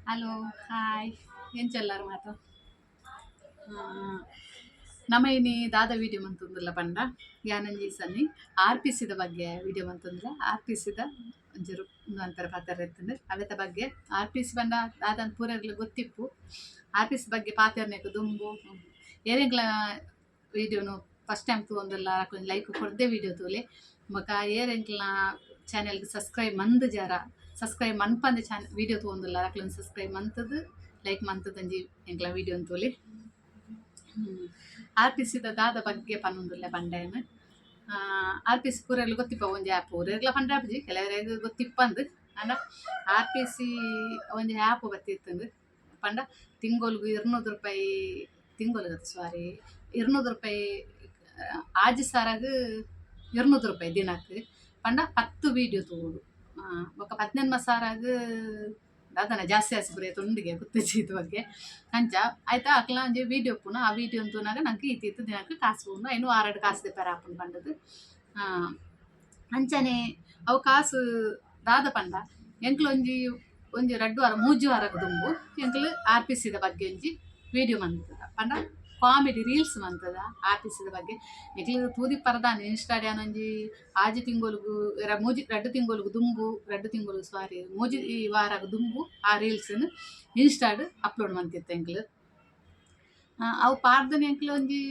Hello, hi, ಎಂಚೆಲ್ಲಾರು ಮಾತ? ನಮ ಇನಿ ದಾದ ವೀಡಿಯೋ ಮಂತೊಂದುಲ್ಲ ಪಂಡ, ಯಾನಂಜಿ ಸನ್ನಿ ಆರ್ ಪಿ ಸಿದ ಬಗ್ಗೆ ವೀಡಿಯೋ ಮಂತೊಂದುಲ್ಲ. ಆರ್ ಪಿ ಸಿದ ಒಂಚೂರು ಉಂದು ಪಾತೆರ ಇತ್ತುಂಡು ಅವೆತ ಬಗ್ಗೆ. ಆರ್ ಪಿ ಸಿ ಪಂಡ ದಾದಂದ್ ಪೂರೆರ್ಲ ಗೊತ್ತಿಪ್ಪು. ಆರ್ ಪಿ ಸಿ ಬಗ್ಗೆ ಪಾತೆರ್ನೆಕ್ ದುಂಬು, ಏರೆಗ್ಲ ವೀಡಿಯೋನು ಫಸ್ಟ್ ಟೈಮ್ ತೂವೊಂದುಲ್ಲ, ಒಂಜಿ ಲೈಕ್ ಕೊರ್ದೆ ವೀಡಿಯೋ ತೂಲೆ. ಬೊಕ ಏರೆಗ್ಲ ಚಾನೆಲ್ಗ್ ಸಬ್ಸ್ಕ್ರೈಬ್ ಮಂದ್ ಜರ, ಸಬ್ಸ್ಕ್ರೈಬ್ ಮನ್ಪಂದೆ ಚಾನ್ ವೀಡಿಯೋ ತೂವೊಂದುಲ್ಲ, ಅಕ್ಲೆನ್ ಸಬ್ಸ್ಕ್ರೈಬ್ ಮಂತುದು, ಲೈಕ್ ಮಂತುದಂಜಿ ಎಂಕ್ಲ ವೀಡಿಯೋನ್ ತೂಲೆ. ಆರ್ ಪಿ ಸಿದ ದಾದ ಬಗ್ಗೆ ಪನೊಂದುಲ್ಲೆ ಪಂಡೇನ್, ಆರ್ ಪಿ ಸಿ ಪೂರೆರ್ಲ ಗೊತ್ತಿಪ್ಪ ಒಂಜಿ ಆ್ಯಪ್. ಪೂರೆರ್ಲ ಪಂಡ್ರೆ ಆಪುಜಿ, ಕೆಲವೆರೆಗ್ ಗೊತ್ತಿಪ್ಪಂದ್. ಆಂಡ ಆರ್ ಪಿ ಸಿ ಒಂಜಿ ಆ್ಯಪ್ ಬತ್ತಿತ್ತುಂಡು. ಪಂಡ ತಿಂಗೊಲ್ಗು 200 ರೂಪಾಯಿ, ತಿಂಗೊಲ್ಗತ್ತ, ಸಾರಿ, 200 ರೂಪಾಯಿ, 6000ಗ್ 200 ರೂಪಾಯಿ ದಿನಕ್. ಪಂಡ 10 ವೀಡಿಯೋ ತೂವೊಡು. ಬೊಕ್ಕ 18 ಸಾರಗ್ ದಾದನ ಜಾಸ್ತಿ ಜಾಸ್ತಿ ಪೂರ ಉಂಡುಗೆ, ಗೊತ್ತಿಜ್ಜಿ ಇತ್ ಬಗ್ಗೆ. ಅಂಚ ಆಯ್ತಾ, ಅಕ್ಲ ಒಂಜಿ ವೀಡಿಯೋ ಉಪ್ಪುನು. ಆ ವೀಡಿಯೋ ತೂನಾಗ ನಂಗೆ ಈತ್ ಈತ್ ದಿನಕ್ಕೆ ಕಾಸು ಉಂಡು, ಐನು ವಾರಡ್ ಕಾಸು ದೆಪ್ಪರೆ ಆಪುಂಡು ಪಂಡದು. ಅಂಚನೆ ಅವು ಕಾಸು ದಾದ ಪಂಡ, ಎಂಕ್ಲು ಒಂಜಿ ಒಂಜಿ 2 ವಾರ 3 ವಾರಗ್ ದುಂಬು ಎಂಕ್ಲು ಆರ್ ಪಿ ಸಿದ ಬಗ್ಗೆ ಒಂಜಿ ವೀಡಿಯೋ ಮಂತದ. ಪಂಡ ಕಾಮಿಡಿ ರೀಲ್ಸ್ ಮಂತದ ಆರ್ ಪಿ ಸಿದ ಬಗ್ಗೆ. ನಿಕ್ಲು ತೂದಿಪ್ಪರದಾನೆ, ಇನ್ಸ್ಟಾಡ್ ಒಂಜಿ 6 ತಿಂಗೊಲ್ಗು ಮೂಜಿ 2 ತಿಂಗೊಲ್ಗು ದುಂಬು, 2 ತಿಂಗೊಲು, ಸಾರಿ, 3 ವಾರಗ್ ದುಂಬು ಆ ರೀಲ್ಸ್ನ್ ಇನ್ಸ್ಟಾಡ್ ಅಪ್ಲೋಡ್ ಮಂತಿತ್ತು ಎಂಕ್ಲು. ಅವು ಪಾಡ್ದನೆ ಎಂಕ್ಲು ಒಂಜಿ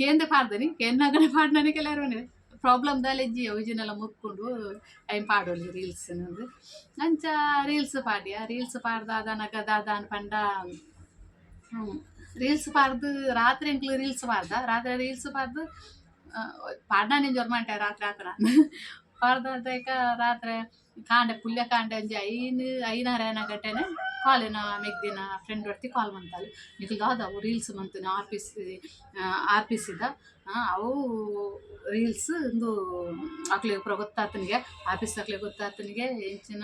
ಕೇಂದ್ರ ಪಾಡ್ದನಿ ಕೇಂದ್ರಗನೆ ಪಾಡ್ದನೆ. ಕೆಲವರು ಪ್ರಾಬ್ಲಮ್ ದಾಲೆಜ್ಜಿ, ಒರಿಜಿನಲ್ ಮುರ್ಕೊಂಡು ಐನ್ ಪಾಡೊಲಿ ರೀಲ್ಸ್. ಅಂಚ ರೀಲ್ಸ್ ಪಾಡ್ಯ. ರೀಲ್ಸ್ ಪಾಡ್ದ ದಾದನಗ ದಾದಾನ್ ಪಂಡ, ರೀಲ್ಸ್ ಪಾಡ್ದು ರಾತ್ರಿ ಎಂಕ್ಲು ರೀಲ್ಸ್ ಪಾಡ್ದ. ರಾತ್ರಿ ರೀಲ್ಸ್ ಪಾಡ್ದು ಪಾಡ್ದಾನೆ ಜೋರ್ ಮಂಟೆ. ರಾತ್ರಿ ಆತನ ಪಾಡ್ದಾಕ ರಾತ್ರಿ ಕಾಂಡೆ ಪುಲ್ಯ ಕಾಂಡೆ ಒಂಜಿ ಐನ್ ಐನಾರು ಏನ ಗಂಟೆನೆ ಕಾಲಿನ ಮೆಗ್ದಿನ ಫ್ರೆಂಡ್ ಒರ್ತಿ ಕಾಲ್ ಮಂತಾಲ್. ನಿಕ್ಲು ದಾದ ಅವು ರೀಲ್ಸ್ ಮಂತಿನ ಆರ್ ಪಿ ಸಿ, ಆರ್ ಪಿ ಸಿದ ಅವು ರೀಲ್ಸ್ ಇಂದು ಅಕ್ಲೆಗ್ ಪೂರ ಗೊತ್ತಾತನಿಗೆ, ಆಫೀಸ್ ಅಕ್ಲೆಗ್ ಗೊತ್ತಾತನಿಗೆ. ಎಂಚಿನ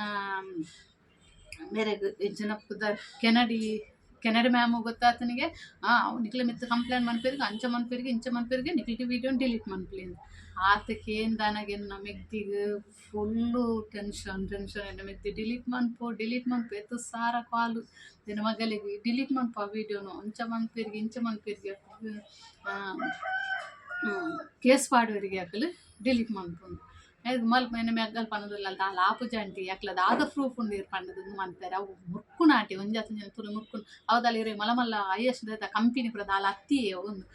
ಮೇರೆಗ್ ಎಂಚಿನ ಪುದರ್, ಕೆನಡಿ ಕೆನಡಿ ಮ್ಯಾಮು ಗೊತ್ತಾತನಿಗೆ. ಅವು ನಿಕ್ಲೆ ಮಿತ್ತ್ ಕಂಪ್ಲೇಂಟ್ ಮನ್ಪೆರ್ಗೆ, ಅಂಚ ಮನ್ಪೆರ್ಗೆ, ಇಂಚ ಮನ್ಪೆರ್ಗೆ, ನಿಕ್ಲಿಗೆ ವೀಡಿಯೋ ಡಿಲೀಟ್ ಮನ್ಪುಲೆ. ಆತ್ ಕೇಂದಾನಗ ಎನ್ನ ಮೆಗ್ದಿಗ್ ಫುಲ್ಲು ಟೆನ್ಷನ್ ಟೆನ್ಷನ್. ಎನ್ನ ಮೆಗ್ದಿ ಡಿಲೀಟ್ ಮನ್ಪು, ಡಿಲೀಟ್ ಮನ್ಪು, ಏತ್ ಸಾರ ಕಾಲು ನಿನ್ನ ಮಗಲಿಗೆ, ಡಿಲೀಟ್ ಮನ್ಪು ಆ ವೀಡಿಯೋನು, ಅಂಚ ಮನ್ಪೆರ್ಗೆ, ಇಂಚ ಮನ್ಪೆರ್ಗೆ, ಕೇಸ್ ಪಾಡುವರಿಗೆ ಅಕುಲು ಡಿಲೀಟ್ ಮನ್ಪುಂಡು. ಐಕ್ ಮಲ್ಪ ಎನ್ನ ಮೆಗ್ಗಲ್ ಪನೊಂದುಲ್ಲಲ್, ದಾಲ ಆಪುಜಿ ಆಂಟಿ, ಅಕ್ಲ ದಾದ ಪ್ರೂಫ್ ಉಂಡು ಇರ್ ಪಂಡುದು ಮನ್ಪೆರೆ. ಅವು ಮುರ್ಕುನ ಆಂಟಿ, ಒಂಜಿ ಅತ್ತ್ ತುಲು ಮುರ್ಕುನು. ಅವು ದಾಲ ಇರೆ ಮಲ್ಲ ಮಲ್ಲ ಹೈಯೆಸ್ಟ್ ಕಂಪನಿ ಪೂರ ದಾಲ ಅತ್ತಿಯೇ ಉಂದು.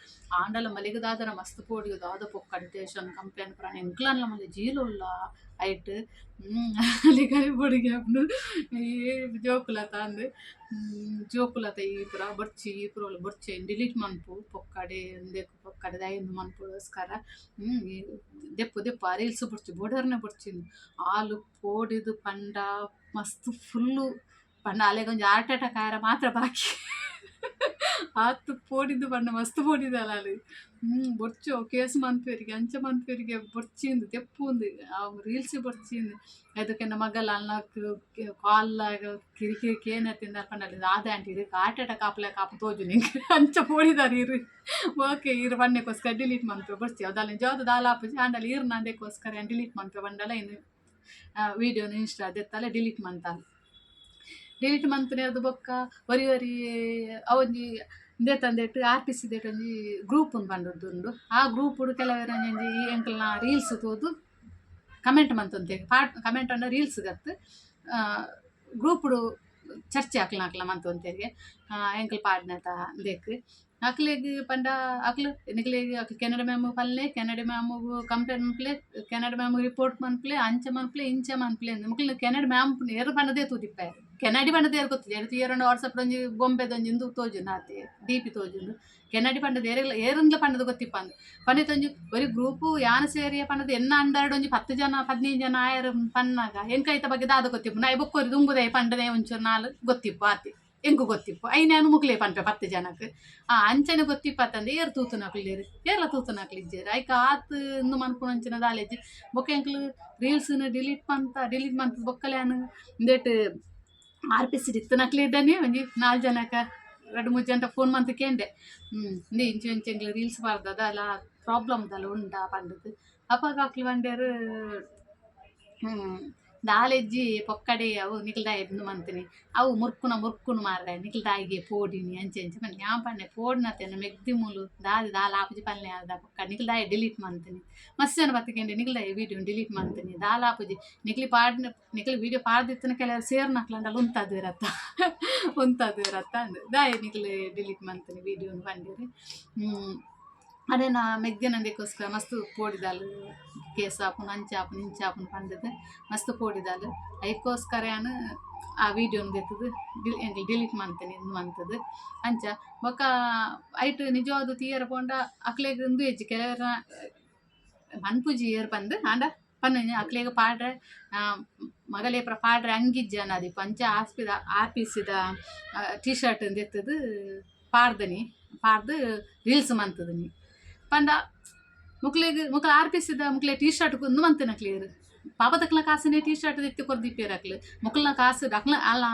ಆಂಡಲ ಮಲ್ಲಿಗೆ ದಾದನ ಮಸ್ತ್ ಪೋಡಿಗೆ, ದಾದ ಪೊಕ್ಕಡೆ ಸ್ಟೇಷನ್ ಕಂಪ್ಲೇಂಟ್ ಪೂರ, ಎಂಕ್ಲನ್ಲ ಮಲ್ಲ ಜೀಲ ಉಲ್ಲ ಐಟ್ ಅಲಿಗಲಿ ಪೋಡಿಗೆ ಆಪುಂಡು. ಈ ಜೋಕುಲತ ಅಂದ್, ಜೋಕುಲತ ಈ ಪೂರ ಬೊರ್ಚಿ, ಈ ಪೂರ ಬೊರ್ಚಿ, ಡಿಲೀಟ್ ಮನ್ಪು ಪೊಕ್ಕಡೆ ಉಂದೆಕ್, ಪೊಕ್ಕಡೆ ದಾಯೆ ಉಂದು ಮನ್ಪುಗೋಸ್ಕರ ದೆಪ್ಪು ದೆಪ್ಪು, ಆ ರೀಲ್ಸ್ ಬೊರ್ಚಿ, ಬೋಡರ್ನೆ ಬೊರ್ಚಿ. ಆಲ್ ಪೋಡಿದು ಪಂಡ ಮಸ್ತ್ ಫುಲ್ಲು ಪಂಡ ಅಲೆಗ್ ಒಂಜಿ ಹಾರ್ಟ್ ಅಟ್ಯಾಕ್ ಆಯೆರೆ ಮಾತ್ರ ಬಾಕಿ. ಆತ್ ಪೋಡಿದ್ದು ಪಂಡ ಮಸ್ತ್ ಪೋಡಿದಲ್ ಆಲ್. ಬೊರ್ಚಿ ಅವು ಕೇಸ್ ಮನ್ಪೆರಿಗೆ, ಅಂಚ ಮನ್ಪೆರಿಗೆ, ಬೊರ್ಚಿಂದು ದೆಪ್ಪುಂದು, ಅವು ರೀಲ್ಸ್ ಬೊರ್ಚಿಂದು. ಐದಕ್ಕೆ ಎನ್ನ ಮಗಲ್ ಅಲ್ನ ಕಾಲ್ ಕಿರಿ ಕಿರಿ ಕೇನತ್ತಿಂದ ಪಂಡಲ್, ದಾದ ಆಂಟಿ ಇರೆಗ್ ಹಾರ್ಟ್ ಅಟ್ಯಾಕ್ ಆಪುಲೆಕ ಆಪು ತೋಜುಂಡು ಎಂಕ್, ಅಂಚ ಪೋಡಿದಾರ್ ಇರ್. ಓಕೆ, ಇರ್ ಪನ್ನೆಕೋಸ್ಕರ ಡಿಲೀಟ್ ಮನ್ಪೆ, ಬೊರ್ಚಿ ಅವು ದಾಲ ನಿಜವಾದ್ ದಾಲ ಆಪುಜಿ, ಆಂಡಲ ಈರ್ನ ಅಂದೆಕೋಸ್ಕರ ಯಾನ್ ಡಿಲೀಟ್ ಮನ್ಪೆ ಪಂಡಲ. ಇನ್ ವೀಡಿಯೋನು ಇನ್ಸ್ಟಾ ದೆತ್ತಲೆ ಡಿಲೀಟ್ ಮಂತಾಲ್. ಡಿಲೀಟ್ ಮಂತ್ನೆರ್ದ್ ಬೊಕ್ಕ ಒರಿ ಒರಿ ಅವೊಂಜಿ ಇಂದೆತಂದೆಟ್ ಆರ್ ಪಿ ಸಿ ದೇಟ್ ಒಂಜಿ ಗ್ರೂಪ್ ಉಂದು ಪಂಡುದು. ಆ ಗ್ರೂಪುಡು ಕೆಲವೆರ್ ಒಂಜೊಂಜಿ ಈ ಎಂಕಲ್ನ ರೀಲ್ಸ್ ತೂದು ಕಮೆಂಟ್ ಮಂತೊಂತೆರ್. ಪಾಡ್ ಕಮೆಂಟ್ ಪಂಡ ರೀಲ್ಸ್ ಗತ್ ಗ್ರೂಪುಡು ಚರ್ಚೆ ಅಕ್ಲ್ನ ಅಕ್ಲ್ನ ಮಂತೊಂತೆರ್ಗೆ ಎಂಕುಲು ಪಾಡ್ನತ ಇಂದೆಕ್. ಅಕ್ಲೆಗ್ ಪಂಡ ಅಕ್ಲು ನಿಕ್ಲೆಗ್ ಅಕ್ಲು ಕೆನಡ ಮ್ಯಾಮ್ ಪನ್ಲೆ, ಕೆನಡಿ ಮ್ಯಾಮುಗು ಕಂಪ್ಲೇಂಟ್ ಮನ್ಪುಲೆ, ಕೆನಡ ಮ್ಯಾಮ್ ರಿಪೋರ್ಟ್ ಮನ್ಪುಲೆ, ಅಂಚ ಮನ್ಪುಲೆ, ಇಂಚ ಮನ್ಪುಲೆ ಅಂದ್. ಮೊಕ್ಲೆನ ಕೆನಡ ಮ್ಯಾಮ್ ಏರ್ ಪಂಡದೇ ತೂದಿಪ್ಪೆರ್. ಕೆನಡಿ ಪಂಡದ ಏರ್ ಗೊತ್ತಿಜ್ಜಿ. ಏರ್ ತೂಯೆರಂಡ ವಾಟ್ಸಪ್ ಒಂಜಿ ಗೊಂಬೆದ ಒಂಜಿ ಇಂದು ತೋಜುಂಡು ಆತೆ, ಡಿ ಪಿ ತೋಜುಂಡು. ಕೆನಡಿ ಪಂಡದ ಏರೆಗ್ಲ ಏರುಂದ್ಲ ಪಂಡದ ಗೊತ್ತಿಪ್ಪಂದ್. ಪಂಡಿತ ಒಂಜಿ ಒರಿ ಗ್ರೂಪು ಯಾನ್ ಸೇರಿಯ ಪಂಡದ ಎನ್ನ ಅಂಡರ್ಡ್ ಒಂಜಿ 10 ಜನ 15 ಜನ ಆಯೆರ್ ಪನ್ನಾಗ ಎಂಕ್ ಐತ ಬಗ್ಗೆ ದಾದ ಗೊತ್ತಿಪ್ಪು? ನಾಯಿ ಬೊಕ್ಕೊರಿ ದುಂಬುದೈ ಪಂಡನೆ ಒಂಚೂರು ನಾಲ್ ಗೊತ್ತಿಪ್ಪು ಆತೆ. ಎಂಕು ಗೊತ್ತಿಪ್ಪು ಐನ್ ಯಾನ್ ಮುಕ್ಲೆ ಪನ್ಪೆ 10 ಜನಕ್. ಅಂಚನೆ ಗೊತ್ತಿಪ್ಪತ್ತಂದೆ ಏರ್ ತೂತುನಕ್ಲು, ಏರ್ಲ ತೂತುನಕ್ಲು ಇಜ್ಜೆರ್. ಐಕ್ ಆತ್ ಇಂದು ಮನ್ಪುನಂಚಿನ ದಾಲ ಇಜ್ಜಿ. ಬೊಕ್ಕ ಎಂಕ್ಲು ರೀಲ್ಸ್ ಡಿಲೀಟ್ ಮಂತ, ಡಿಲೀಟ್ ಮಂತ್ ಬೊಕ್ಕಲ ಯಾನ್ ಇಂದೆಟ್ ಆರ್ ಪಿ ಸಿ ಇತ್ತನಕ್ಲೆ ಇದ್ದಾನೆ ಒಂಜಿ ನಾಲ್ ಜನಕ, ರಡ್ಡ್ ಮೂಜಿ ಜನಟ ಫೋನ್ ಮಂತ್ ಕೇಂಡೆ, ಇಂದೆ ಇಂಚ ಇಂಚ ಎಂಕ್ಲು ರೀಲ್ಸ್ ಪಾಡ್ದದ ಅಲ ಪ್ರಾಬ್ಲಮ್ ದಾಲ ಉಂಡಾ ಪಂಡುದು. ಅಪಗ ಅಕ್ಲು ಪಂಡೆರ್ ದಾಲೆಜ್ಜಿ ಪೊಕ್ಕಡೆ ಅವು ನಿಕ್ಲ್ ದಾಯೆ ಉಂದು ಮಂತಿನಿ ಅವು ಮುರ್ಕುನ ಮುರ್ಕುನು ಮಾರ್ರೆ ನಿಕ್ಲ್ ದಾಯಿಗೆ ಪೋಡಿನಿ ಅಂಚೆ ಇಂಚ ಪಂಡೆ. ಯಾನ್ ಪಂಡೆ ಪೋಡಿನತೆ ಮೆಗ್ದಿ ಮೂಲು ದಾದ ದಾಲ ಆಪುಜಿ ಪನ್ಲೆ ಅದ ಪೊಕ್ಕ ನಿಕ್ಲ್ ದಾಯೆ ಡಿಲೀಟ್ ಮಂತಿನಿ. ಮಸ್ತ್ ಜನ ಬತ್ತಿಕೆಂಡೆ ನಿಕ್ಲ್ ದಾಯೆ ವೀಡಿಯೋ ಡಿಲೀಟ್ ಮಂತಿನಿ ದಾಲ ಆಪುಜಿ ನಿಕ್ಲ್ ಪಾಡ್ನ ನಿಕ್ಲ್ ವೀಡಿಯೋ ಪಾಡ್ದಿತ್ತಿನ ಕೆಲವು ಸೇರ್ನಕ್ಲಂಡಲ ಉಂತಾದ್ವೇರತ್ತ ಉಂತಾದ್ವೇರತ್ತ ಅಂದ್ ದಾಯೆ ನಿಕ್ಲ್ ಡಿಲೀಟ್ ಮಂತಿನಿ ವೀಡಿಯೋನು ಪಂಡೆರ್. ಅರೆನ ಮೆಗ್ದಿನಂದೆಕೋಸ್ಕರ ಮಸ್ತ್ ಪೋಡಿದಾಲ್ ಕೇಸ್ ಆಪುಂಡು ಅಂಚ ಆಪುಂಡು ಇಂಚ ಆಪುಂಡು ಪಂಡುದು ಮಸ್ತ್ ಪೋಡಿದಾಲ್. ಐಕೋಸ್ಕರ ಯಾನ್ ಆ ವೀಡಿಯೋನು ದೆತ್ತುದು ಎಂಕ್ಲು ಡಿಲೀಟ್ ಮಂತಿನಿ ಇಂದು ಮಂತುದು. ಅಂಚ ಬೊಕ ಐಟ್ ನಿಜವಾದ್ ತೂಯೆರೆ ಪೋಂಡ ಅಕ್ಲೆಗ್ ಉಂದು ಇಜ್ಜಿ ಕೆಲವೆರ್ನ ಮನ್ಪುಜಿ ಏರ್ ಪಂದ್ ಆಂಡ ಪನ್ನುನಿ ಅಕ್ಲೆಗ್ ಪಾಡ್ರೆ ಮಗಲೆ ಪೂರ ಪಾಡ್ರೆ ಅಂಗಿಜ್ಜಿ ಅನಾದಿಪ್ಪು ಅಂಚ ಆಸ್ಪಿದ ಆರ್‌ಪಿಸಿದ ಟೀ ಶರ್ಟ್ ದೆತ್ತುದು ಪಾಡ್ದನಿ ಪಾಡ್ದು ರೀಲ್ಸ್ ಮಂತುದಿನಿ. ಪಂಡ ಮೊಕ್ಲೆಗ್ ಮೊಕುಲು ಆರ್‌ಪಿಸಿದ ಮೊಕ್ಲೆ ಟೀ ಶರ್ಟ್ ಉಂದು ಮಂತಿನಕ್ಲೆರ್ ಪಾಪದಕ್ಲ್ನ ಕಾಸುನೆ ಟೀ ಶರ್ಟ್ ದೆತ್ತ್ ಕೊರ್ದಿಪ್ಪೆರ್ ಅಕ್ಲು ಮೊಕಲ್ನ ಕಾಸ್ ಅಕ್ಲ್ನ ಅಲ್ಲ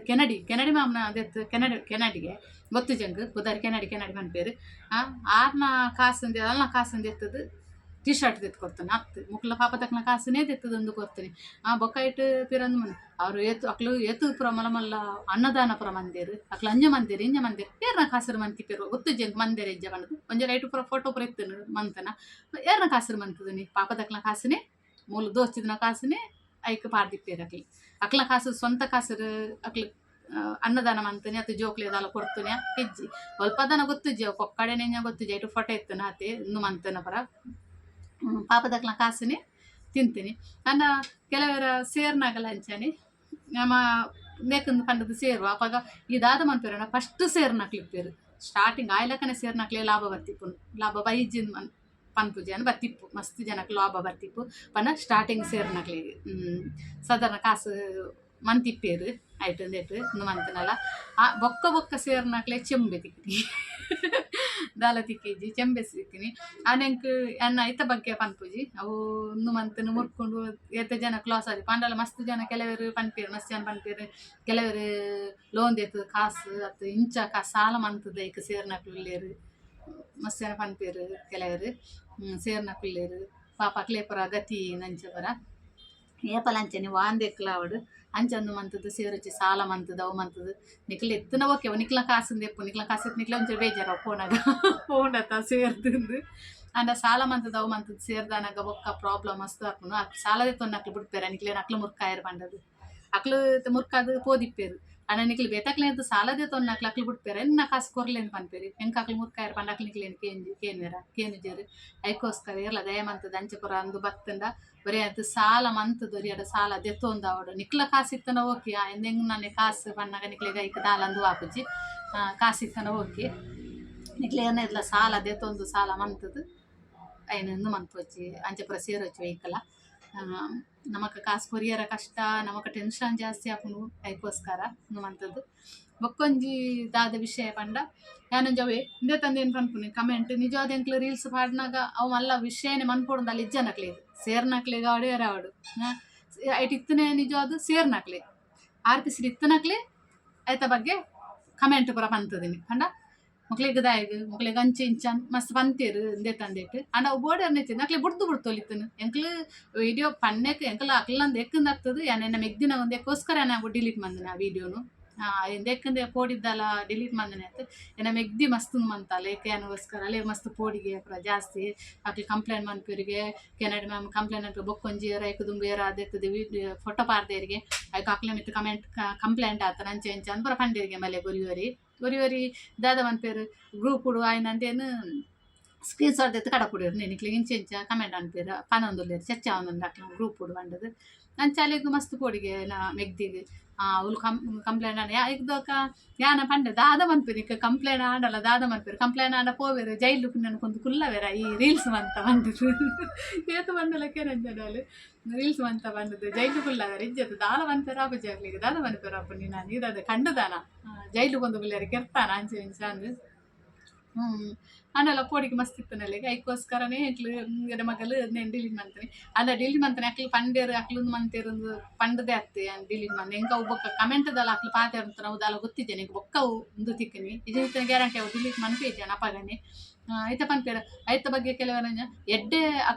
ಕೆನಡಿ ಕೆನಡಿ ಮಾಮನ ದೆತ್ತ್ ಕೆನಡಿ ಕೆನಡಿಗೆ ಗೊತ್ತುಜಿ ಎಂಕ್ ಪುದರ್ ಕೆನಡಿ ಕೆನಡಿ ಪನ್ಪೆರ್ ಆರ್ನ ಕಾಸ್ ಅಲ್ನ ಕಾಸ್ ದೆತ್ತುದು ಟೀ ಶರ್ಟ್ ದೆತ್ತ್ ಕೊರ್ತುನು ಅತ್ತ್ ಮೊಕಲ್ನ ಪಾಪದಕ್ಲ್ನ ಕಾಸುನೇ ದೆತ್ತುದು ಉಂದು ಕೊರ್ತುನಿ. ಬೊಕ್ಕ ಐಟ್ ಪಿರ ಉಂದು ಅವ್ರು ಏತ್ ಅಕ್ಲು ಏತ್ ಪೂರ ಮಲ್ಲ ಮಲ್ಲ ಅನ್ನದಾನ ಪೂರ ಮಂದೆರ್ ಅಕ್ಲು ಅಂಚ ಮಂದೆರ್ ಇಂಚ ಮಂದೆರ್ ಏರ್ನ ಕಾಸುಡು ಮಂತಿಪೆರ್ ಗೊತ್ತುಜ್ಜಿ ಎಂಕ್ ಮಂದೆರ್ ಇಜ್ಜ ಪಂಡುದು ಒಂಜಿ ಐಟ್ ಪೂರ ಫೋಟೋ ಪೂರ ಇತ್ತುಂಡು ಮಂತನ ಏರ್ನ ಕಾಸುಡು ಮಂತುದಿನಿ ಪಾಪದಕ್ಲ್ನ ಕಾಸುನೇ ಮೂಲು ದೋಚಿದಿನ ಕಾಸುನೇ ಐಕ್ ಪಾಡ್ದಿಪ್ಪೆರ್ ಅಕ್ಲು ಅಕ್ಲ್ನ ಕಾಸು ಸ್ವಂತ ಕಾಸುಡು ಅಕ್ಲು ಅನ್ನದಾನ ಮಂತುನಿ ಅತ್ತ್ ಜೋಕ್ಲೆಗ್ ದಾಲ ಕೊರ್ತುನಿಯ ಇಜ್ಜಿ ಒಲ್ಪದನ ಗೊತ್ತುಜ್ಜಿ ಅವು ಪೊಕ್ಕಡೆ ಎಂಚ ಗೊತ್ತುಜ್ಜಿ ಐಟ್ ಫೋಟೋ ಇತ್ತುಂಡು ಆತೆ ಉಂದು ಮಂತುನ ಪೂರ ಪಾಪದಕ್ಲ್ನ ಕಾಸುನೆ ತಿಂತೀನಿ. ಆಂಡ ಕೆಲವೆರ ಸೇರ್ನಾಗಲ ಅಂಚನೆ ನಮ ಉಂದೆಕ್ ಪಂಡುದು ಸೇರುವ ಅಪಗ ಈ ದಾದ ಮನ್ಪುವೆರ್ ಫಸ್ಟ್ ಸೇರ್ನಕ್ಲು ಇಪ್ಪೆರ್ ಸ್ಟಾರ್ಟಿಂಗ್ ಆಯಿಲಕನೆ ಸೇರ್ನಕ್ಲೆ ಲಾಭ ಬತ್ತಿಪ್ಪುಂಡು ಲಾಭ ಬೈಜಿಂದ್ ಪನ್ಪುಜಿ ಆಂಡ ಬತ್ತಿಪ್ಪು ಮಸ್ತ್ ಜನಕ್ ಲಾಭ ಬತ್ತಿಪ್ಪು ಪಂಡ ಸ್ಟಾರ್ಟಿಂಗ್ ಸೇರ್ನಕ್ಲೆಗ್ ಸಾಧಾರಣ ಕಾಸು ಮಂತಿಪ್ಪೆರ್ ಐಟ್ ಉಂದೆಟ್ ಉಂದು ಮಂತುಂಡಲ ಬೊಕ್ಕ ಬೊಕ್ಕ ಸೇರ್ನಕ್ಲೆ ಚೆಂಬೆ ತಿಕ್ಕುನಿ ದಾಲ ತಿಕ್ಕಿಜಿ ಚೆಂಬೆ ತಿಕ್ಕಿನಿ. ಆಂಡ ಎಂಕ್ ಎನ್ನ ಐತ ಬಗ್ಗೆ ಪನ್ಪುಜಿ ಅವು ಉಂದು ಮಂತುಂಡು ಮುರ್ಕುಂಡು ಏತ್ ಜನಕ್ ಲಾಸ್ ಆದಿಪ್ಪು ಪಂಡಲ ಮಸ್ತ್ ಜನ ಕೆಲವೆರ್ ಪನ್ಪೆರ್ ಮಸ್ತ್ ಜನ ಪನ್ಪೆರ್ ಕೆಲವೆರ್ ಲೋನ್ ದೆತ್ತುದು ಕಾಸು ಅತ್ತ್ ಇಂಚ ಸಾಲ ಮಂತುದು ಐಕ್ ಸೇರ್ನಕ್ಲು ಉಲ್ಲೆರ್ ಮಸ್ತ್ ಜನ ಪನ್ಪೆರ್ ಕೆಲವೆರ್ ಸೇರ್ನಕ್ಲು ಉಲ್ಲೆರ್ ಪಾಪ ಅಕ್ಲೆ ಪೂರ ಗತಿ ಅಂಚ ಪೂರ ಏಪಲ ಅಂಚನೆ ವಾಂದೆಕ್ಲ ಆವಡ್ ಅಂಚ ಉಂದು ಮಂತುದು ಸೇರುಜಿ ಸಾಲ ಮಂತುದು ಅವು ಮಂತುದು ನಿಕ್ಲ್ ಎತ್ತುನ ಓಕೆ ನಿಕ್ಲ್ನ ಕಾಸು ದೆಪ್ಪು ನಿಕ್ಲ್ನ ಕಾಸು ಇತ್ತ್ ನಿಕ್ಲೆ ಒಂಚೂರು ಬೇಜಾರು ಅವು ಪೋನಗ ಪೋಂಡತ ಸೇರ್ದುಂದು. ಆಂಡ ಸಾಲ ಮಂತುದು ಅವು ಮಂತುದು ಸೇರ್ದಾನಗ ಬೊಕ್ಕ ಪ್ರಾಬ್ಲಮ್ ಮಸ್ತ್ ಆಪುಂಡು. ಸಾಲ ದೆತ್ತೊನ್ನಕ್ಲು ಬುಡ್ಪೆರ ನಿಕ್ಲೆನ ಅಕ್ಲು ಮುರ್ಕಾಯೆರ್ ಪಂಡುದು ಅಕ್ಲು ಮುರ್ಕಾದ್ ಪೋದಿಪ್ಪೆರ್. ಆಂಡ ನಿಕ್ಲು ಬೇತಕ್ಲೆರ್ದ್ ಸಾಲ ದೆತ್ತೊನ್ನಕ್ಲು ಅಕ್ಲು ಬುಡ್ಪೆರ ಎನ್ನ ಕಾಸು ಕೊರ್ಲೆಂದ್ ಪನ್ಪೆರ್ ಎಂಕ್ ಅಕ್ಲು ಮುರ್ಕಾಯೆರ್ ಪಂಡ ಅಕ್ಲು ನಿಕ್ಲೆನ್ ಕೇಂಜಿ ಕೇನ್ವೆರ ಕೇನುಜೆರ್. ಐಕೋಸ್ಕರ ಏರ್ಲ ದಯ ಮಂತುದು ಅಂಚ ಪೂರ ಉಂದು ಬತ್ತುಂಡ ಒರಿ ಅತ್ ಸಾಲ ಮಂತುದು ಒರಿಯಡ ಸಾಲ ದೆತ್ತೊಂದು ಆವಡ್ ನಿಕ್ಲ ಕಾಸು ಇತ್ತುಂಡ ಓಕೆ ಎಂದೆಂಗ್ ಕಾಸು ಪನ್ನಗ ನಿಕ್ಲೆಗ್ ಐಕ್ ದಾಲ ಉಂದು ಆಪುಜಿ ಕಾಸು ಇತ್ತುಂಡ ಓಕೆ ನಿಕ್ಲೆ ಏರ್ನ ಸಾಲ ದೆತ್ತೊಂದು ಸಾಲ ಮಂತುದು ಐನ್ ಉಂದು ಮನ್ಪೊಚ್ಚಿ ಅಂಚ ಪೂರ ಸೇರೊಚ್ಚಿ ಒಯ್ಕಲ. ನಮಕ್ ಕಾಸು ಕೊರಿಯರ ಕಷ್ಟ ನಮಕ್ ಟೆನ್ಷನ್ ಜಾಸ್ತಿ ಆಪುಂಡು ಐಕೋಸ್ಕರ ಉಂದು ಮಂತುದು. ಬೊಕ್ಕೊಂಜಿ ದಾದ ವಿಷಯ ಪಂಡ ಯಾನೊಂಜಿ ಅವ್ವೆ ಉಂದೆತಂದು ಏನ್ ಪನ್ಪುನಿ ಕಮೆಂಟ್ ನಿಜವಾದ ಎಂಕ್ಲು ರೀಲ್ಸ್ ಪಾಡ್ನಗ ಅವು ಮಲ್ಲ ವಿಷಯನೆ ಮನ್ಪೊಡುಂದು ಇಜ್ಜನಕ್ಲೆಗ್ ಸೇರ್ನಕ್ಲೆಗ್ ಆವಡ್ ಏರ್ ಆವಡ್ ಐಟ್ ಇತ್ತುನೆ ನಿಜವಾದ್ ಸೇರ್ನಕ್ಲೆ ಆರ್.ಪಿ.ಸಿ ಇತ್ತುನಕ್ಲೆ ಐತ ಬಗ್ಗೆ ಕಮೆಂಟ್ ಪೂರ ಪಂತುದಿನಿ ಪಂಡ ಮೊಕ್ಲೆಗ್ ದಾಯೆಗ್ ಮೊಕ್ಲೆಗ್ ಅಂಚ ಇಂಚ ಮಸ್ತ್ ಪಂತೆರ್ ಉಂದೆತ ಉಂದೆಟ್ ಆಂಡ ಅವು ಬೋಡರ್ನ ಇತ್ತಿನ ಅಕ್ಲೆ ಬುಡ್ದು ಬುಡ್ತೊಲಿತ್ತುನು ಎಂಕ್ಲು ವೀಡಿಯೋ ಪನ್ನೆಕ್ ಎಂಕುಲು ಅಕ್ಲ್ನ ಎಕ್ಕಂದು ಹತ್ತದು ಯಾನ್ ಎನ್ನ ಮೆಗ್ದಿನ ಒಂದೆಕ್ಕೋಸ್ಕರ ಯಾನ್ ಡಿಲೀಟ್ ಮಂದಿನ ಆ ವೀಡಿಯೋನು ಎಂದೆಕ್ಕಂದೆ ಪೋಡಿದ್ದಲ ಡಿಲೀಟ್ ಮಂದನೆ ಆತು ಎನ್ನ ಮೆಗ್ದಿ ಮಸ್ತ್ ಮಂತಾಲ ಏಕೆ ಯಾನಗೋಸ್ಕರ ಅಲೆ ಮಸ್ತ್ ಪೋಡಿಗೆ ಪೂರ ಜಾಸ್ತಿ ಅಕ್ಲು ಕಂಪ್ಲೇಂಟ್ ಮನ್ಪುರಿಗೆ ಕೆನಡಿ ಮ್ಯಾಮ್ ಕಂಪ್ಲೇಂಟ್ ಮನ್ಪು ಬೊಕ್ಕೊಂಜಿ ಏರ ಐಕ್ ದುಂಬು ಏರ ದೆತ್ತುದು ವೀಡಿಯೋ ಫೋಟೋ ಪಾಡ್ದೇರಿಗೆ ಐಕ್ ಅಕ್ಲೆ ಮಿತ್ತ್ ಕಮೆಂಟ್ ಕಂಪ್ಲೇಂಟ್ ಆತನ ಅಂಚೆ ಇಂಚ ಅಂದ್ ಪೂರ ಪಂಡೇರಿಗೆ ಮಲೆ ಒರಿ ಒರಿ ಒರಿ ದಾದ ಮನ್ಪೆರ್ ಗ್ರೂಪುಡು ಆಯ್ನಂತೇನು ಸ್ಕ್ರೀನ್ ಶಾಟ್ ದೆತ್ತ್ ಕಡಪುಡೆರ್ ನಿಕ್ಲೆಗ್ ಇಂಚ ಇಂಚ ಕಮೆಂಟ್ ಅನ್ಪೆರ್ ಪನೊಂದುಲ್ಲೆರ್ ಚರ್ಚೆ ಆವೊಂದುಂಡು ಅಕ್ಲ್ನ ಗ್ರೂಪುಡು ಪಂಡುದು ಅಂಚ ಅಲೆಗ್ ಮಸ್ತ್ ಪೋಡಿಗೆ ಎನ್ನ ಮೆಗ್ದಿಗ್ ಅವ್ಲು ಕಂಪ್ಲೇಂಟ್ ಆಂಡ ಐಕ್ ದೊಕ ಯಾನ ಪಂಡೆ ದಾದ ಮನ್ಪೆರ್ ಇಕ್ ಕಂಪ್ಲೇಂಟ್ ಆಂಡಲ ದಾದ ಮನ್ಪೆರ್ ಕಂಪ್ಲೇಂಟ್ ಆಂಡ ಪೋವೆರ್ ಜೈಲು ಕುಂದು ಕುಲ್ಲವೆರ ಈ ರೀಲ್ಸ್ ಮಂತ ಪಂಡುದು ಏತ್ ಪಂಡಲ ಕೇನಂಜನಾಲ್ ರೀಲ್ಸ್ ಮಂತ ಪಂಡುದು ಜೈಲು ಕುಲ್ಲವೆರ್ ಇಜ್ಜತ್ ದಾಲ ಮನ್ಪೆರ್ ಆಪುಜಿ ಅಕ್ಲೆಗ್ ದಾದ ಮನ್ಪೆರ್ ಆಪುನಿ ನಾನು ಇದಾದ ಕಂಡುದಾನ ಜೈಲು ಕೊಂದು ಕುಲ್ಲೆರ್ ಕೆರ್ತಾನ ಅಂಚ ಇಂಚ ಅಂದ್. ಆಂಡಲ ಪೋಡಿಗೆ ಮಸ್ತ್ ಇತ್ತುನಲೆಗ್ ಐಕೋಸ್ಕರನೇ ಎಂಕ್ಲು ಎನ್ನ ಮಗಲ್ ನೇನ್ ಡಿಲೀಟ್ ಮಂತನೆ ಆಂಡ ಡಿಲೀಟ್ ಮಂತನೆ ಅಕ್ಲು ಪಂಡೆರ್ ಅಕ್ಲು ಉಂದು ಮಂತೆರ್ ಉಂದು ಪಂಡುದೇ ಅತ್ತೆ ಯಾನ್ ಡಿಲೀಟ್ ಮಂದೆ ಎಂಕ್ ಅವು ಬೊಕ್ಕ ಕಮೆಂಟ್ ದಾಲ ಅಕ್ಲು ಪಾತೆರ್ಂತ ಅವು ದಾಲ ಗೊತ್ತಿಜ್ಜೆ ಎಂಕ್ ಬೊಕ್ಕ ಅವು ಉಂದು ತಿಕ್ಕುನಿ ಇಜ್ಜಿಂಡ ಗ್ಯಾರಂಟಿ ಅವು ಡಿಲೀಟ್ ಮನ್ಪೆ ಇಜ್ಜಾನ ಅಪಗನೆ. ಐತ ಪನ್ಪೆರ್ ಐತ ಬಗ್ಗೆ ಕೆಲವೆರ್ ಎಡ್ಡೆ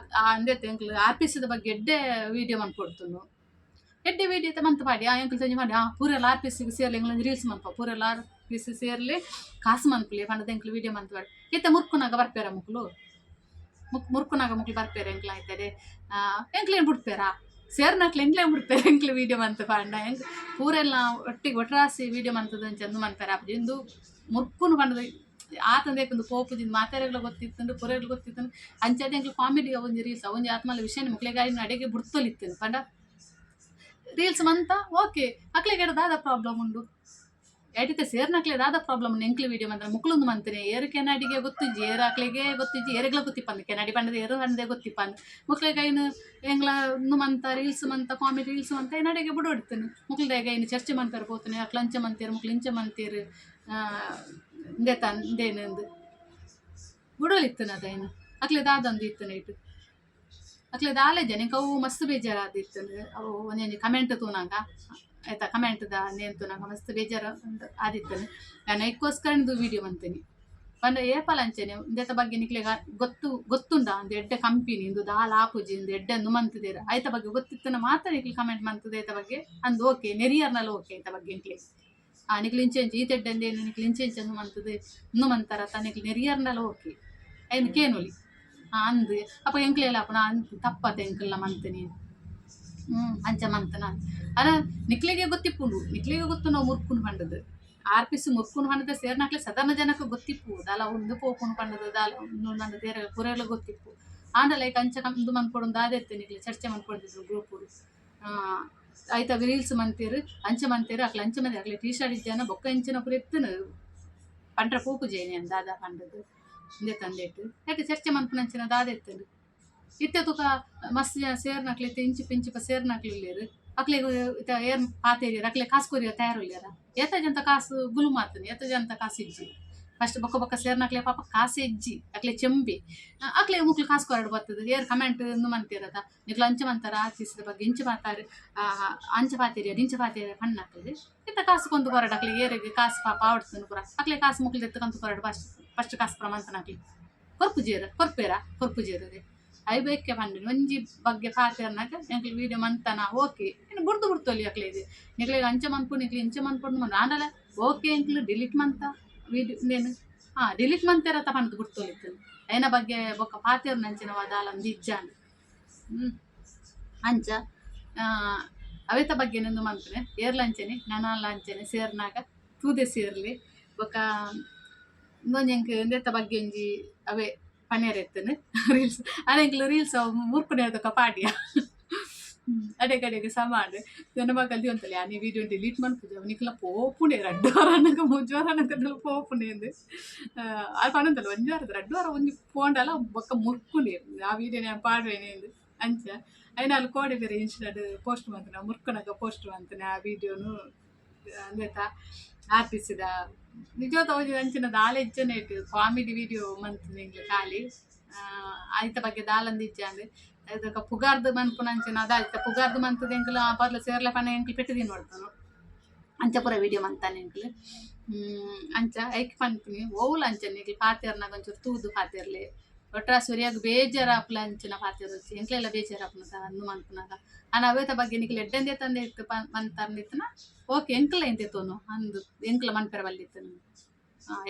ಅಂದೆತ್ ಎಂಕ್ಲು ಆರ್.ಪಿ.ಸಿ ದ ಬಗ್ಗೆ ಎಡ್ಡೆ ವೀಡಿಯೋ ಮನ್ಪೊಡ್ತುಂಡು. ಎಡ್ಡೆ ವೀಡಿಯೋ ಇತ್ತೆ ಮಂತ್ ಪಾಡಿ. ಆ ಎಂಕುಲು ಒಂಜಿ ಮಾಡಿ, ಆ ಪೂರೆಲ ಆರ್ ಪಿ ಸಿ ಸೇರ್ಲೆ, ಎಂಕ್ಲೊಂಜಿ ರೀಲ್ಸ್ ಮನ್ಪ, ಪೂರೆಲ ಆರ್ ಪಿ ಸಿ ಸೇರ್ಲೆ, ಕಾಸು ಮನ್ಪುಲೆ ಪಂಡದ್ ಎಂಕ್ಲು ವೀಡಿಯೋ ಮಂತ್ ಪಾಡಿ. ಇತ್ತೆ ಮುರ್ಕುನಗ ಬರ್ಪೆರ ಮುಕ್ಲು? ಮುರ್ಕುನಗ ಮುಕ್ಲು ಬರ್ಪೆರ್ ಎಂಕ್ಲ ಐತಡೆ? ಎಂಕ್ಲೆನ್ ಬುಡ್ಪೆರಾ? ಸೇರ್ನಕ್ಲು ಎಂಕ್ಲೆನ್ ಬುಡ್ಪೆರ್? ಎಂಕ್ಲು ವೀಡಿಯೋ ಮಂತ್ ಪಾಡ್ಂಡ ಎಂಕ್ ಪೂರೆಲ್ಲ ಒಟ್ಟಿಗೆ ಒಟ್ರಾಸಿ ವೀಡಿಯೋ ಮಂತುದು ಅಂಚ ಉಂದು ಮನ್ಪೆರೆ ಆಪುಜಿ. ಉಂದು ಮುರ್ಕುನು ಪಂಡ್ದ್ ಆತಂದೇಕ್ ಉಂದು ಪೋಪುಜಿ. ಮಾತೆರೆಗ್ಲ ಗೊತ್ತಿತ್ತುಂಡು, ಪೂರೆಗ್ಲ ಗೊತ್ತಿತ್ತುಂಡು. ಅಂಚಾದ್ ಎಂಕ್ಲು ಕಾಮಿಡಿ ಅವೊಂಜಿ ರೀಲ್ಸ್ ಅವೊಂಜಿ ಆತ್ ಮಲ್ಲ ವಿಷಯನೆ ಮುಕ್ಲೆಗ್ ಆಯಿನ ಅಡೆಗೆ ಬುಡ್ತೊಲಿತ್ತುಂಡು. ಪಂಡ ರೀಲ್ಸ್ ಮಂತ ಓಕೆ, ಅಕ್ಲೆಗ್ ದಾದ ಪ್ರಾಬ್ಲಮ್ ಉಂಡು? ಎಡಿತ ಸೇರ್ನಕ್ಲೆ ದಾದ ಪ್ರಾಬ್ಲಮ್ ಎಂಕ್ಲು ವೀಡಿಯೋ ಮಂತ್ರ? ಮುಕ್ಲುಂದು ಮಂತನೆ ಏರ್ ಕೆನಡಿಗೆ ಗೊತ್ತಿಜ್ಜಿ, ಏರ್ ಅಕ್ಲೆಗೆ ಗೊತ್ತಿಜ್ಜಿ, ಏರೆಗ್ಲ ಗೊತ್ತಿಪ್ಪಂದು. ಕೆನಡಿ ಪಂಡದ ಏರು ಪಂಡದೆ ಗೊತ್ತಿಪ್ಪಂದು. ಮುಕ್ಲೆಗ್ ಐನ್ ಎಂಗ್ಲ ಉಂದು ಮಂತ, ರೀಲ್ಸ್ ಮಂತ, ಕಾಮಿಡಿ ರೀಲ್ಸ್ ಮಂತ ಎನ್ನಡೆಗೆ ಬುಡೊಡ್ತೇನೆ. ಮುಕ್ಲ್ದಾಗ ಐನ್ ಚರ್ಚೆ ಮನ್ಪೆರೆ ಪೋತುನೆ. ಅಕ್ಲು ಅಂಚ ಮಂತೇರು, ಮುಕ್ಲು ಇಂಚ ಮಂತೇರು, ಇಂದೆತ ಇಂದೇನು ಬುಡೊಲಿತ್ತನ. ಅದ ಅಕ್ಲೆ ದಾದಂದು ಇತ್ತನ ಇಟ್ಟು ಅಕ್ಲೆ ದಾಲೆಜ. ಎಂಕ್ ಅವು ಮಸ್ತ್ ಬೇಜಾರಾದಿತ್ತುಂಡು. ಅವು ಒಂಜೊಂಜಿ ಕಮೆಂಟ್ ತೂನಗ, ಆಯ್ತಾ, ಕಮೆಂಟ್ದ ನೇನ್ ತೂನಗ ಮಸ್ತ್ ಬೇಜಾರು ಆದಿತ್ತುಂಡು. ಯಾನ್ ಐಕ್ಕೋಸ್ಕರ ಇಂದು ವೀಡಿಯೋ ಮಂತನಿ. ಪಂಡ ಏಪಲ ಅಂಚೆನೆ ಇಂದೆತ ಬಗ್ಗೆ ನಿಕ್ಲೆಗ್ ಗೊತ್ತು ಗೊತ್ತುಂಡ, ಅಂದ್ ಎಡ್ಡೆ ಕಂಪನಿ, ಇಂದು ದಾಲ ಆಪುಜಿ, ಇಂದು ಎಡ್ಡೆ ಅಂದು ಮಂತುದೆರ್, ಐತ ಬಗ್ಗೆ ಗೊತ್ತಿತ್ತನ ಮಾತ್ರ ನಿಕ್ಲು ಕಮೆಂಟ್ ಮಂತುದು ಐತ ಬಗ್ಗೆ ಅಂದ್ ಓಕೆ. ನೆರಿಯರ್ನಲ ಓಕೆ. ಐತ ಬಗ್ಗೆ ಎಂಕ್ಲೆಗ್ ಆ ನಿಕ್ಲು ಇಂಚ ಇಂಚ ಈತ್ ಎಡ್ಡೆ ಅಂದೇನು, ನಿಕ್ಲು ಇಂಚ ಇಂಚ ಅಂದು ಮಂತುದು ಇಂದು ಮಂತಾರತ್ತ, ನಿಕ್ಲು ನೆರಿಯರ್ನಲ ಓಕೆ. ಐನ್ ಕೇನೊಲಿ ಅಂದ್ ಅಪ ಎಂಕ್ಲೆಲ ಆಪುನ ಅಂದ್ ತಪ್ಪತ ಎಂಕಲ್ನ ಮಂತನಿ ಅಂಚ ಮಂತನ ಅನ. ನಿಕ್ಲೆಗೆ ಗೊತ್ತಿಪ್ಪುಂಡು, ನಿಕ್ಲೆಗೆ ಗೊತ್ತು ನಾವು ಮುರ್ಕುನು ಪಂಡದು. ಆರ್ ಪೀಸ್ ಮುರ್ಕುನು ಪಂಡದ ಸೇರ್ನಕ್ಲೆ ಸಾಧಾರಣ ಜನಕ್ಕೆ ಗೊತ್ತಿಪ್ಪು. ದಾಲ ಉಂದು ಪೋಪುನು ಪಂಡದು, ದಾಲ ಉಂದು ಪಂಡದು ಪೂರೆಗ್ಲ ಗೊತ್ತಿಪ್ಪು. ಆಂಡ ಲೈಕ್ ಅಂಚ ಉಂದು ಮನ್ಪೊಡು ದಾದೆತ್ತೆ? ನಿಕ್ಲೆ ಚರ್ಚೆ ಮನ್ಪೊಡ್ದಿದ್ರು ಗ್ರೂಪ್. ಐತ ರೀಲ್ಸ್ ಮಂತೇರು, ಅಂಚ ಮಂತೇರು, ಅಕ್ಲೆ ಅಂಚ ಮಂತೇರು, ಅಕ್ಲೆ ಟೀ ಶರ್ಟ್ ಇಜ್ಜಾನ ಬೊಕ್ಕ ಇಂಚಿನ ಪೂರ ಎತ್ತುನು ಪಂಡ್ರ ಪೋಪುಜೇನೆ ದಾದ ಪಂಡದು ಇಂದೆ ತಂದೆಟ್ ಯಾಕೆ ಚರ್ಚೆ ಮನ್ಪುನಂಚಿನ ದಾದ ಎತ್ತುಂಡು? ಇತ್ತೆ ತುಕ ಮಸ್ತ್ ಜನ ಸೇರ್ನಕ್ಲೆ ಇತ್ತೆ ಇಂಚಿಪ ಇಂಚಿಪ ಸೇರ್ನಕ್ಲು ಉಲ್ಲೆರ್. ಅಕ್ಲೆಗ್ ಇತ್ತೆ ಏರ್ ಪಾತೆರಿಯರ್? ಅಕ್ಲೆ ಕಾಸು ಕೊರಿಯರ ತಯಾರುಲ್ಲೆರ? ಏತ ಜನತ ಕಾಸು ಗುಲು ಮಾತುಂಡು, ಏತ ಜನತ ಕಾಸು ಇಜ್ಜಿ. ಫಸ್ಟ್ ಬೊಕ್ಕ ಬೊಕ್ಕ ಸೇರ್ನಕ್ಲೆ ಪಾಪ ಕಾಸು ಇಜ್ಜಿ, ಅಕ್ಲೆ ಚೆಂಬಿ ಅಕ್ಲೆ ಮುಕ್ಲು ಕಾಸು ಕೊರಡ್ ಬರ್ತದೆ. ಏರ್ ಕಮೆಂಟ್ ಇಂದು ಮಂತಿರದ, ನಿಕ್ಲು ಅಂಚ ಮಂತಾರ, ಆರ್ಟಿಸ್ದ ಬಗ್ಗೆ ಇಂಚ ಮಾತಾರು, ಅಂಚ ಪಾತೆರಿಯರ್, ಇಂಚ ಪಾತೆರಿಯರ್ ಪಣ್ಣಕ್ಲೆ ಇತ್ತ ಕಾಸು ಕೊಂದು ಕೊರಡ್. ಅಕ್ಲೆ ಏರೆಗ್ ಕಾಸು ಪಾಪ ಆವಡ್ತುಂಡು ಪೂರ. ಅಕ್ಲೆ ಕಾಸು ಮುಕ್ಲು ಎತ್ತುಕಂತ ಕೊರಡ್. ಫಸ್ಟ್ ಫಸ್ಟ್ ಕಾಸು ಪೂರ ಮಂತನಕ್ಲೆ ಕೊರ್ಪುಜೇರು, ಕೊರ್ಪೇರ? ಕೊರ್ಪುಜೇರು. ಅಯ್ ಬೇಕೆ ಪಂಡಿನಿ. ಒಂಜಿ ಬಗ್ಗೆ ಪಾತೆರ್ನಗ ಎಂಕ್ಲು ವೀಡಿಯೋ ಮಂತನ ಓಕೆ. ಇನ್ನು ಬುಡ್ದು ಬುಡ್ತೊಲಿ ಅಕ್ಲೆಗ್. ನಿಕ್ಲೆಗ್ ಅಂಚ ಮನ್ಪು, ನಿಕ್ಲು ಇಂಚ ಮನ್ಪುಂಡು ಮನ್ ಆಂಡಲ ಓಕೆ. ಎಂಕ್ಲು ಡಿಲೀಟ್ ಮಂತ ವೀಡಿಯೋ ಇಂದೇನು ಡಿಲೀಟ್ ಮಂತೆರತ ಪಂಡ್ದ್ ಬುಡ್ತೊಲಿತ್ತು. ಐನ ಬಗ್ಗೆ ಬೊಕ್ಕ ಪಾತೆರ್ನಂಚಿನ ದಾಲ ಇಜ್ಜಾಂಡ್. ಅಂಚ ಅವೆತ ಬಗ್ಗೆ ನಂದು ಮನ್ಪುನೆ. ಏರ್ಲ ಅಂಚನೆ, ನನಲ ಅಂಚನೆ ಸೇರ್ನಾಗ ತೂದೆ ಸೇರ್ಲಿ. ಬೊಕ್ಕ ಇಂದೊಂಜಿ ಎಂಕ್ ಇಂದೆತ ಬಗ್ಗೆ ಒಂಜಿ ಅವೇ ಪನಿಯರೆ ಇತ್ತುಂಡು ರೀಲ್ಸ್. ಆಂಡ ಎಂಕ್ಲು ರೀಲ್ಸ್ ಮುರ್ಕುನೆ ತೊಕ ಪಾಡ್ಯ ಅಡೆ ಕಡೆಗೆ ಸಮಾಡ್ ಜನ ಮಕ್ಕಳು ದೀವೊಂತಲ್ಲ. ಯಾನ್ ಈ ವೀಡಿಯೋ ಡಿಲೀಟ್ ಮನ್ಪುಜಿ, ಅವು ನಿಕ್ಲ ಪೋಪುಂಡೆ. 2 ವಾರ ಆನಗ, 3 ವಾರ ಆನಗ ಪೋಪುಂಡೆ ಅಂದ್ ಆಲ್ ಪನೊಂತಲ್ಲ. ಒಂಜಿ ವಾರದ 2 ವಾರ ಒಂಜಿ ಪೋಂಡಲ ಬೊಕ್ಕ ಮುರ್ಕುಂಡೆ ಆ ವೀಡಿಯೋ ಯಾನ್ ಪಾಡ್ವೇನೆ ಅಂದ್. ಅಂಚ ಐನ ಅಲ್ ಕೋಡೆ ಬೇರೆ ಇನ್ಸ್ಟಾಡ್ ಪೋಸ್ಟ್ ಮಂತುನ, ಮುರ್ಕುನಗ ಪೋಸ್ಟ್ ಮಂತುನೆ ಆ ವೀಡಿಯೋನು. ಅಂದೆತ ಆರ್ಟಿಸಿದ ನಿಜವಾದ ಒಂಜಿ ಅಂಚಿನ ದಾಲ ಇಜ್ಜನೆ. ಕಾಮಿಡಿ ವೀಡಿಯೋ ಮಂತುನಿ ಎಂಕ್ಲೆ ಖಾಲಿ. ಐತ ಬಗ್ಗೆ ದಾಲಂದ್ ಇಜ್ಜಾಂಡ್. ಐದಕ ಪುಗಾರ್ದ್ ಮನ್ಪುನ ಅಂಚಿನ ದಾಲ ಪುಗಾರ್ದ್ ಮಂತುದು ಎಂಕ್ಲ ಪರ್ಲ ಸೇರ್ಲೆ ಪಂಡ ಎಂಕ್ಲು ಪೆಟ್ಟ್ ತಿನ್ನೊಡ್ತುನು. ಅಂಚ ಪೂರ ವೀಡಿಯೋ ಮಂತಾನೆ ಎಂಕ್ಲು. ಅಂಚ ಐಕ್ ಪನ್ಪಿನಿ, ಓವುಲ ಅಂಚನೆ ನಿಕ್ಲು ಪಾತೆರ್ನಗ ಒಂಚೂರು ತೂದು ಪಾತೆರ್ಲೆ. ಒಟ್ರಾಸಿ ಒರಿಯಗ್ ಬೇಜಾರಾಪುಲ ಅಂಚಿನ ಪಾತೆರೊಚ್ಚಿ. ಎಂಕ್ಲೆಲ ಬೇಜಾರಾಪುನ ಅಂದು ಮನ್ಪುನಗ. ಆಂಡ ಅವೇತ ಬಗ್ಗೆ ನಿಕ್ಲು ಎಡ್ಡೆಂದೇ ತಂದೆ ಇತ್ತು ಮಂತರ್ನಿತ್ತುನ ಓಕೆ. ಎಂಕ್ಲ ಎಂತೆತೋನು ಅಂದು ಎಂಕ್ಲ ಮನ್ಪೆರೆ ಬಲ್ಲಿತ್ತುನು.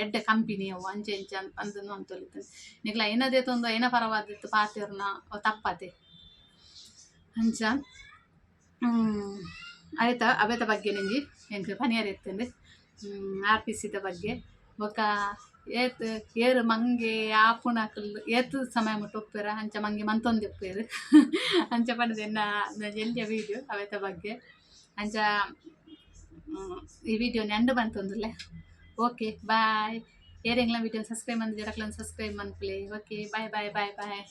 ಎಡ್ಡೆ ಕಂಪನಿ ಅವು, ಅಂಚೆ ಇಂಚ ಅಂದ್ ಮಂತೊಲಿತ್ತು. ನಿಕ್ಲ ಐನದೇ ತೊಂದು ಐನ ಪರವಾದಿತ್ತು ಪಾತೆರ್ನ ಅವು ತಪ್ಪತೆ. ಅಂಚ ಆಯ್ತಾ, ಅವೆತ ಬಗ್ಗೆ ಒಂಜಿ ಎಂಕ್ ಪನಿಯರೆ ಇತ್ತುಂಡು ಆರ್ ಪಿ ಸಿದ ಬಗ್ಗೆ. ಬೊಕ್ಕ ಏತ್ ಏರ್ ಮಂಗೆ ಆಪುನಕುಲು ಏತ್ ಸಮಯ ಮುಟ್ಟ ಉಪ್ಪೆರ, ಅಂಚ ಮಂಗೆ ಮಂತೊಂದಿಪ್ಪೆರ್. ಅಂಚ ಪಂಡ್ದ್ ಎನ್ನ ಎಲ್ಯ ವೀಡಿಯೋ ಅವೆತ ಬಗ್ಗೆ. ಅಂಚ ಈ ವಿಡಿಯೋ ಎಂಡ್ ಬಂತೊಂದುಲ್ಲೆ. Okay, bye. ಏರೆಗ್ಲ ವಿಡಿಯೋ ಸಬ್ಸ್ಕ್ರೈಬ್ ಮಂದಿಜೆರ್ ಅಕ್ಲೆನ್ ಸಬ್ಸ್ಕ್ರೈಬ್ ಮನ್ಪುಲೆ. Okay, bye bye bye bye.